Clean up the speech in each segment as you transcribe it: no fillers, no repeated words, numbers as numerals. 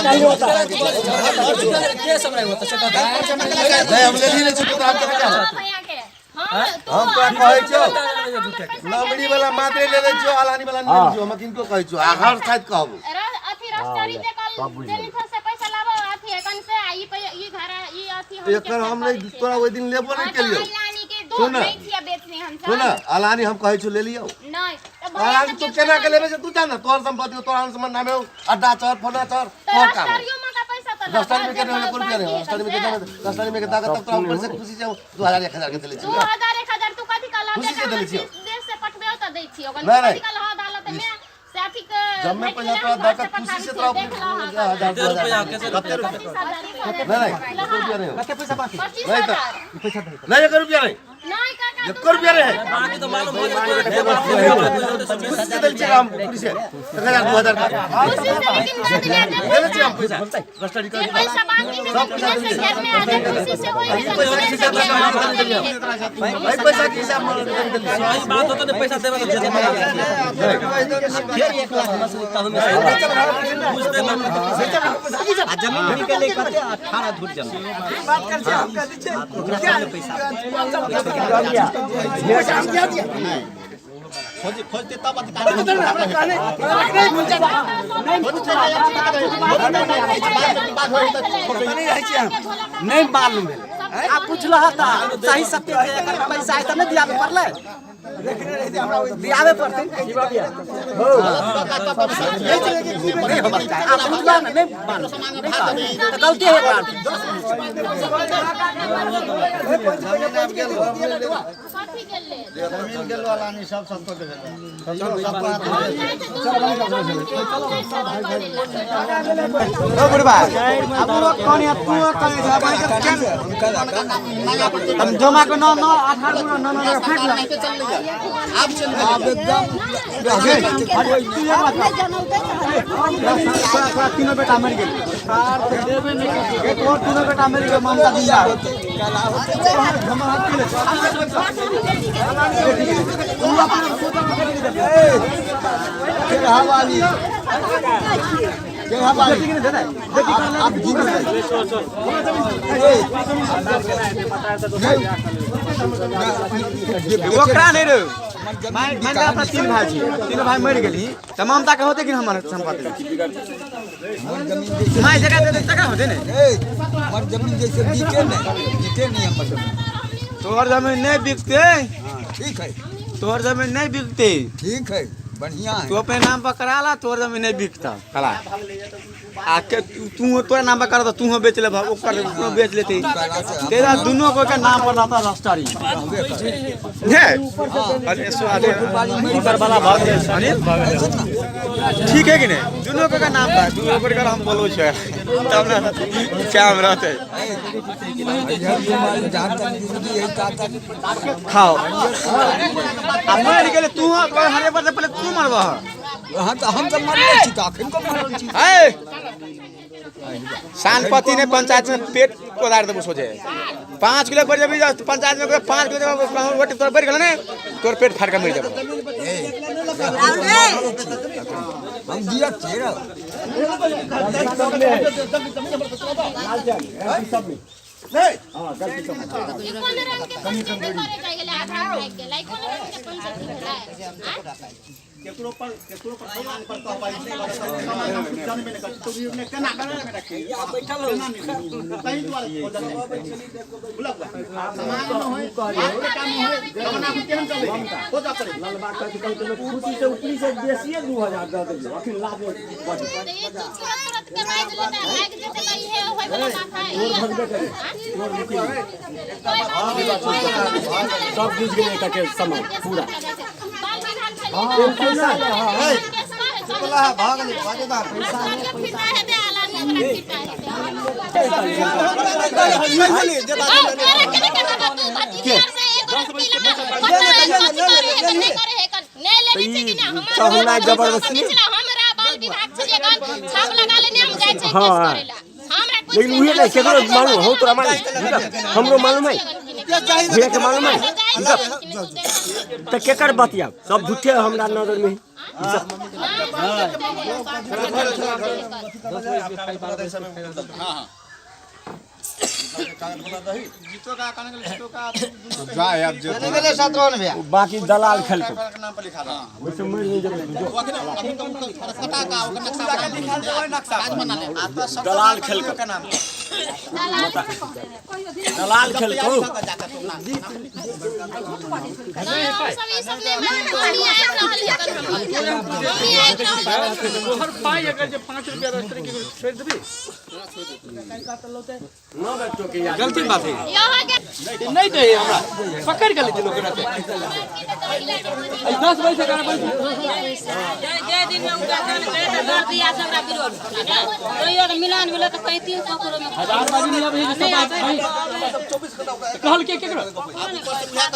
नहीं होता। नहीं, हम लेली नहीं छियै, तोरा हम केना कहब? हम तोरा कहै छियौ, लमड़ी वाला मात्रे ले लै छियौ, अलानी वाला नहि लै छियौ। हम किनको कहै छियौ आ हर साइड कहबो। एकर हम नहि तोरा ओहि दिन लेबो नहि केलियौ। सुन ने, सुन ने, अलानी हम कहै छियौ ले लियौ। अलानी तू केना के लेबै से तू जान ने, तोहर संपत्ति हो, तोहर संपत्ति नामे हो, अड्डा चर फोना चर तोहर काम हो। रस्तानी में के नहीं एको रुपया नहीं हो, रस्तानी में के नहीं, रस्तानी में के दागा तब तोरा ऊपर से खुशी से 2000 1000 के देले छियौ। 2000 1000 तू कथी कहलह? खुशी से बेटा, देले हम छियौ। देश से पठबे तऽ दै छियौ। नहीं, नहीं। कथी कहलह अदालत में से अथी के जब मैं भेट पैसा गेलै, तोरा हम दऽ घर के से खुशी से पठाबै तोरा छियौ, देख लह। 1000 2000 कते रुपया? नहीं नहीं, एको रुपया नहीं हो। पच्चीस नहीं तो हजार। नहीं, एक रुपया नहीं। नहीं काका, एको रुपया नहीं है। खुशी से देल छियै हम, खुशी से 1000 2000 का खुशी से लेकिन दऽ देलियै, जे देले छियै हम पैसा रस्तानी जे कर पैसा बाकी है सब पैसा से देलियै। घर में आ जाए, खुशी से होई है, पैसा के हिसाब से से हम देलियै। भाई, पैसा के हिसाब में देलियै। सही बात होता ने, पैसा देबे तऽ जेते। फेर 1 लाख मसली तब में आ जमीन बिकेले कते? 18 धुर जमीन। ओकरा पहिले पैसा खोजते तब अधिकार। नहीं मालूम भेलै। आ पुछलह तऽ सही सत्य के एकर पैसा है तऽ नहि दियाबे पड़लै, दियाबे पड़तै। नहीं होबाक चाही। आ पुछलह ने, नहि मालूम नहि कहल। तऽ गलती है एकरा। कथी गेलै? जमीन गेलो, अलानी सब संपत्ति गेलो। ओ बुढ़बा, अब वो कौन है? तू कौन है? हम जमा के 9 9 8 8 9 9 फेंक ला। आब एकदम। तोरा तीनों बेटा मरि गेल, तोहर तीनों बेटा मरि गेल, ममता जिंदा। केरहावाली, केरहावाली आप जीत। ओकरा नहीं रे, मान ले अपना तीन भाई छी, तीनों भाई मरि गेली तऽ ममता के होते कि हमर संपत्ति माय जगह दे दे, तकरा होते ने? हमर जमीन जैसे बिके नहीं, बिके नहीं हमर जमीन। तोहर जमीन नहीं बिकते। ठीक है। तोहर जमीन नहीं बिकते। ठीक है, बढ़िया है। तू अपने नाम पर करा ला, तोहर जमीन नहीं बिकता। कला आके तू तू तोरा नाम पर करा तो तू बेच ले, ओकर तू बेच लेते, तेरा दोनों को के नाम पर रहता रजिस्ट्री है। अरे स्वाद ऊपर वाला भाग अनिल, ठीक है कि नहीं? दोनों के नाम पर दू ऊपर कर हम बोलो छे तब ना क्या हम रहते। इधर बीमारी जहाँ तक जिंदगी है तहाँ तक खाओ। आ मर गेले तू हरे पर पहले तू मरबह। हाँ, तो हम तो मरले छी, तऽ अखन को मरल छी? है शानपति ने पंचायत में पेट कोदार देबो सोझे। 5 किलो बढ़ जेबी पंचायत में, 5 किलो देबो, तोरा बढ़ गेल ने, तोर पेट फाड़ के मरि जेबो। हम दिया छियै रे। ई कोन रंग के पंचायती करे जाइ गेलै? आधा भागि गेलै। कोन रंग के पंचायती भेलै आँय? केकरो पर, केकरो पर सामान पर कहबै छै, सामान हम जानबे नहि करै छी, तो निर्णय केना करबै? केना निर्णय? ताहि दुआरे खोजल जाइ छै। बुझलक? सामान होय, काम होय, जमाना में केहन चलै खोजऽ पड़ै। ललबा कथी कहू, खुशी से ऊपरी से बेसिए 2000 दऽ देलियौ, अखन लाभ बढ़। तऽ ई चीज तुरंत तुरंत के भागि गेलै तऽ भागि जेतै तऽ इहे होय वला बात है। ई आँय? कोइ बात नहि, कोइ बात नहि। सब बुझि गेलै एकर के सामान पूरा। बाल विधान खाली भाग ले भागेदार। फिरता हेतै, अलानी ओकरा फिरता हेतै। तोरा के नहि कहबो, तू भतीजी आर से एगो लड़की लगा पता है कथी करे है, नहि करे है। नहि लेने छै कि नहि? हमरा चहुना जबरदस्ती। हमरा बाल विभाग छलियै गन छाप लगा लेने, हम जाइ छै केस करै ला। हमरा कुछ लेकिन उहे नहीं केकरो मालूम हो, तोरा मालूम, हमरो मालूम है, भैया के मालूम है, तऽ केकर बतियाब? सब झूठे हमरा नजर में। बाकी दलाल खेलको दलाल खेलको दलाल खेलको तोहर पाई अगर जे 5 रुपया रजिस्ट्री के छोड़ देबी गलती बात है नहीं दे हमरा पकड़ के ले लोग रहते 10 बजे से 11 बजे जे दिन में उनका जान गए तो दर दिया से हमरा विरोध कहियो तो मिलान भेलो तो 3500 करोड़ में हजार बाजी नहीं अभी सब बात भाई कहल के केकरो आ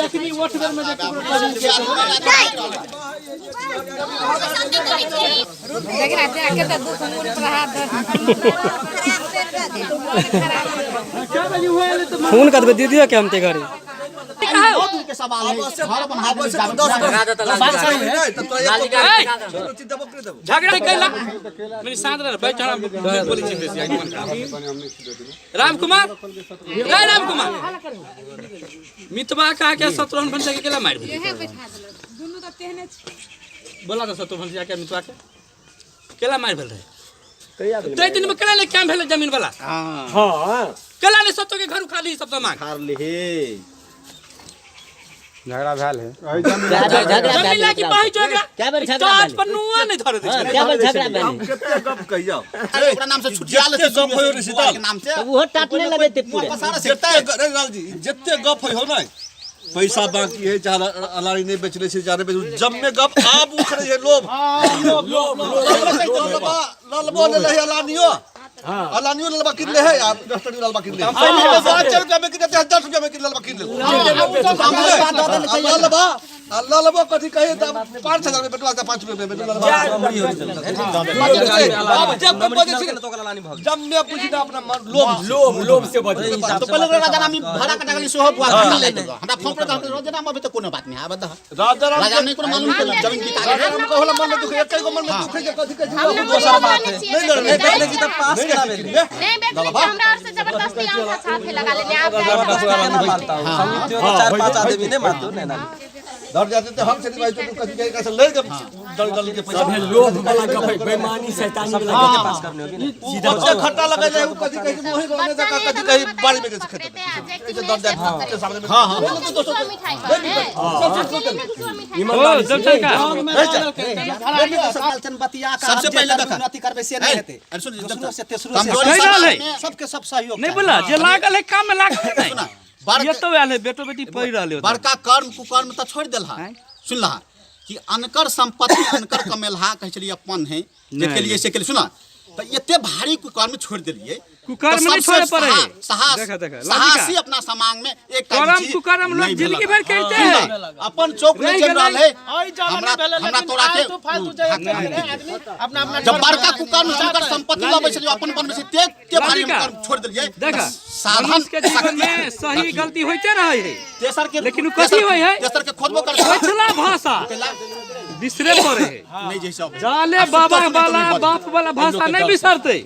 अखनी वोट बेर में जे केकरो फोन कर देबे दीदी के हम ते घरे झगड़ा कैला मेरी साथ रह बैठ हम बोली छी बेसी राम कुमार रे राम कुमार मितवा कहा के शत्रुघ्न भंसिया के केला मार बोला तो शत्रुघ्न भंसिया के मितवा के केला मार भेल रहे तै दिन में केला ले काम भेल जमीन वाला। हां केला ले सतो के घर उखा ली सब सामान खार लिहे झगड़ा भेल है जमीन ला की पाही जो एकरा क्या बेर झगड़ा काज पर नुआ नहीं धरे दे क्या बेर झगड़ा भेल कते गप कहियो ओकरा नाम से छुटिया ले गप होयो रे सीताल के नाम से वो टाटने लगे ते पूरे जते रे लाल जी जते गप होयो नै पैसा बाकी है चाहे अलारी नहीं बेचले छै चाहे बेच जम्मे गप आब उखड़े है लोभ लोभ लोभ ललबो ले ले अलानियो अलानियो ललबा किन ले है आप रस्टरी ललबा किन ले 5 रुपया में किन ले 10 रुपया में किन ललबा किन ले ललबा ललबो कथि कहे त 5000 में बेटवा 5 रुपया में ललबा जब बजे छै जम्मे पूछि त अपना लोभ लोभ लोभ से बचे तो पहले राजा राम भाड़ा कटा गेली सोहो बुआ किन ले हमरा फोन पर कहल राजा राम अभी त कोनो बात नहीं आबत राजा राम राजा नहीं कोनो मालूम केल जमीन बिका गेल राजा राम कहला मन में दुख एकै गो मन में दुख है जे कथि कहै छै दोसर बात है नहीं नहीं नहीं त पास कराबे नहीं बेचने के हमरा और से जबरदस्ती आम साथे लगा लेने आप समितियों के 4-5 आदमी ने मारतो ने ना डर जाते तो हम चली भाई तो कथि कहे कैसे ले के दल दल के पैसा लोभ वाला गप है बेईमानी शैतानी वाला गप पास करने होगी ना सीधा ओते खट्टा लगे जाए उ कथि कहे मोहि गाने जा कथि कहे बाड़ी में कैसे खेत डर जाए के सामने में। हां हां मिठाई ओ जब तक का सबसे पहले देखा अथी करबे से नहीं हेतै अरे सुन जब से तेसरो से कहि रहल है सबके सब सहयोग नहीं बोला जे लागल है काम में लागल है नहीं ये तो आयल है बेटो बेटी पढ़ रहल है बड़का कर्म कुकर्म त छोड़ देलहा सुनलहा कि अनकर संपत्ति अनकर कमेलहा कहै छलियै अपन है जे केलियै से केलियै सुना त एते भारी कुकर्म छोड़ देलियै कुकर्म नहीं छोड़े पड़े है। साहस देखा देखा साहसी अपना समांग में एक कर्म कुकर्म लोग जिंदगी भर करते हैं अपन चौक में चल रहल है हमरा हमरा तोरा के जब बड़का कुकर्म सुनकर संपत्ति लबै छलियै अपन बनबै छै ते ते भारी कर्म छोड़ देलियै देखा साधन मनुष्य के जीवन में सही गलती होते रहे है तेसर के लेकिन कथी होय है तेसर के खोजबो कर पछला भाषा बिसरे पड़े है नहीं जैसे जाले बाबा वाला बाप वाला भाषा नहीं बिसरते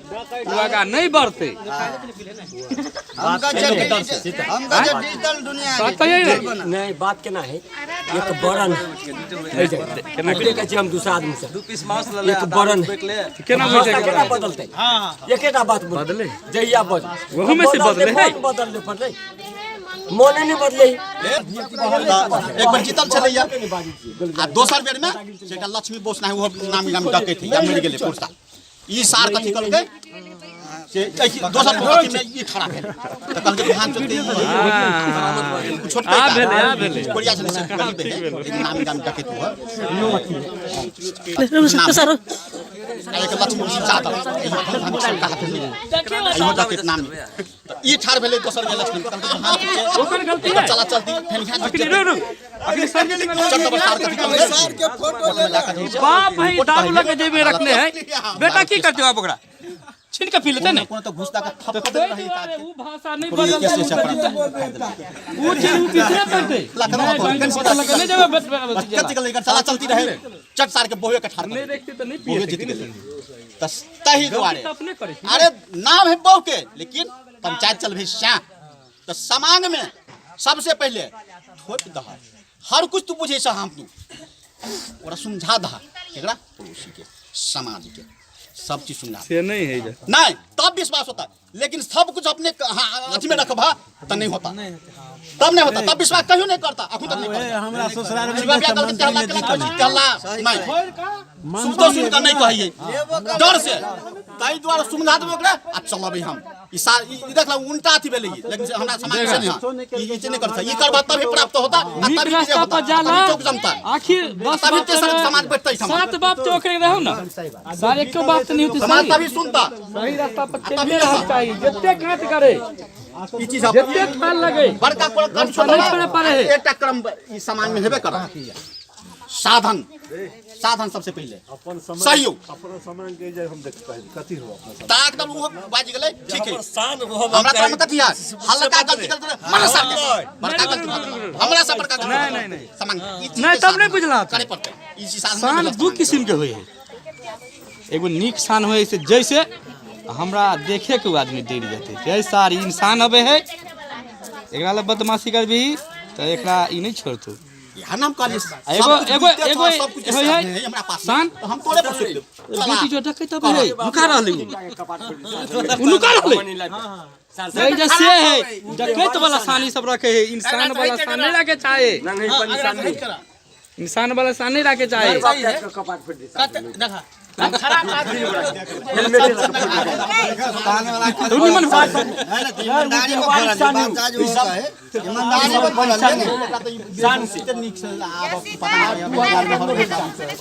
आगा नहीं बढ़ते बात यही है नहीं बात केना है एक बरन केना कहै छी हम दूसरा आदमी से 2 पीस मांस ले एक बरन केना भाषा केना बदलतै एकेटा बात बदले जहिया बदल वहू में से बदले है बदलले पड़लै मोने नहीं बदले एक बार जीतल छलैया आ दोसर बेर में से एकटा लक्ष्मी बोस नाही ओहो नामी गामी डकैत है या मरि गेलै पुरसा ई सार कथी कहलकै से दोसर अथी में ई खड़ा भेल त कहलकै बिहान चलते छोट आ भेलै आ भेलै कोरिया छलै से गरीब है लेकिन नामी गामी डकैत हुआ एक लक्ष्मी बोस चादर इहो डकैत नामी ई ठाड़ भेलै दोसर के लक्ष्मी कहलकै बिहान चलते ओकर गलती है चला चलती फेन बिहान अखनी रुक रुक अखनी संगीत में चल सार कथी कहलकै बाप है दारू लगे जेबे रखने है बेटा की करते हो आप ओकरा छीन के पी लेते ने। कोनो तो घुस दा के तऽ थप्पड़ ताहि रही। दुआरे उ भाषा नहि बदलतै, उ चीज उ बिसरे पड़तै। नहि, बैंक बोतल लऽ के नहि जेबै, कथी गेलै एकर चला चलती रहे, चट सार के बोहे के ठाड़ नहि देखते तऽ नहि बोहे पिए। जीत गेलै तऽ तही दुआरे। तऽ अपने करै छी। अरे नाम है बहु के, लेकिन पंचायत चल भी श्या तो समांग में सबसे पहले थोप दह हर कुछ तू बुझे से हम तू ओकरा समझा दह, एकरा पड़ोसी के समाज के सब चीज समझा से नहीं है जे। नहीं तब विश्वास होता, लेकिन सब कुछ अपने हाँ, अथी में रखबा तो नहीं होता, तब नहीं होता, तब विश्वास कहियो नहीं करता, अखन तक नहीं करता। हमरा ससुराल में शिवा बियाह करके तेहला केला कहै छी, तेहला नहीं सुनतो सुन कऽ नहीं कहिए डर से, ताहि दुआरे समझा देबै ओकरा आ चलबै हम। ई ई देख ला उल्टा अथी भेलै ई, लेकिन से हमरा समाज से नहीं है। ई चीज नहीं करता, ई करबा तभी प्राप्त होता आ नीक तभी विजय रास्ता होता, पर जाला तभी चौक जमता, आखिर 10 तभी बाप तेसर तऽ समाज बैठतै समाज। 7 बाप तो ओकरे रहू ना, सारे एको बाप तऽ नहीं होते। समाज सही तभी सुनता, सही रास्ता पर चलते रहना चाहिए, जते कांच करे ई चीज हम- जते थाल लगे बड़का कोनो कर्म रास्ता नहीं छोड़े पारे है। एकटा क्रम ई समाज में हेबे करत। साधन, साधन सबसे पहले सहयोग अपना सामान के जे हम देखते हैं कथी हो अपना सामान। ताक तब वो बाजि गेलै ठीक है। शान रहब। हमरा तरफ कथी है हल्का गलती गलती मन सर के बड़का गलती भऽ गेल। हमरा से बड़का गलती नहीं, नहीं, नहीं। सामान ई चीज नहीं, के तब साधन नहीं बुझला। करे पड़तै ई चीज साधन शान नहीं दू किस्म के होइ है, एगो नीक शान होइ से जैसे हमरा देखे के उ आदमी डर जेतै, जै सार इंसान अबै है एकरा लए बदमाशी करबिही तऽ एकरा ई नहि छोड़तौ। यहाँ नाम कहलियै आ एगो एगो एगो सब कुछ होइ है है हमरा पास शान तो हम तोरे पर सुन लेब। बेटी जो डकैत अबै है नुका रहलै उ, उ नुका रहलै। तै जे से है डकैत वाला शान ई सब रखे है, इंसान वाला शान नहीं रखे चाहे, इंसान वाला शान नहीं रखे चाहे। तू निमन बात। ईमानदारी पर बोलल बात जायज होता है, ईमानदारी पर बोलल। नीक से आब पता नहीं।